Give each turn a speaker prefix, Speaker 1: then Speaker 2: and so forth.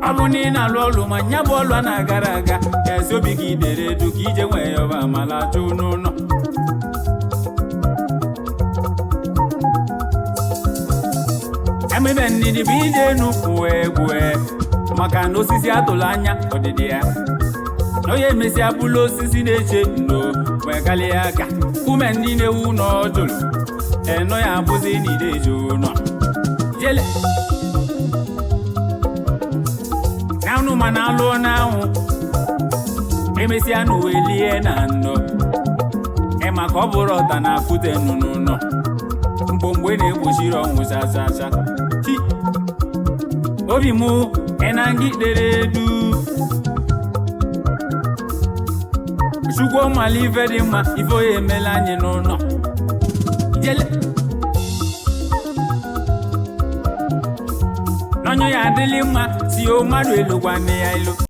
Speaker 1: Ọ bụ na ị na-alụ ọlụ ma nya bụ ọlụ a na-agara aga ka ezi obi gị dere edu ka ije nwee ya ọba ma lachụ n'ụlọ. Emebe ndidi bụ ije enu egwu maka na osisi atụrụ anya ọdịdị ya na onye emesịa bụlụ osisi na-eche ndo wee kalịa aka ume ndị na-ewu n'ọjụrụ eno ya abụzi n'ideji ụlọ jele na anụ ma na alụọ n'anwụ emesịa na uwe lie na ndụ ịma ka ọ bụrụ ọta na afụte nnụnụ nọ mgbomgbe na-egbochiri ọnwụ chachacha chi obi mụ ịna ngị dere edu chukwu ọmala ife dị mma ife onye emela anyị n'ụlọ jele n'ọnyụ ya adịlị mma si o mmadụ elu gwa nne ya elu.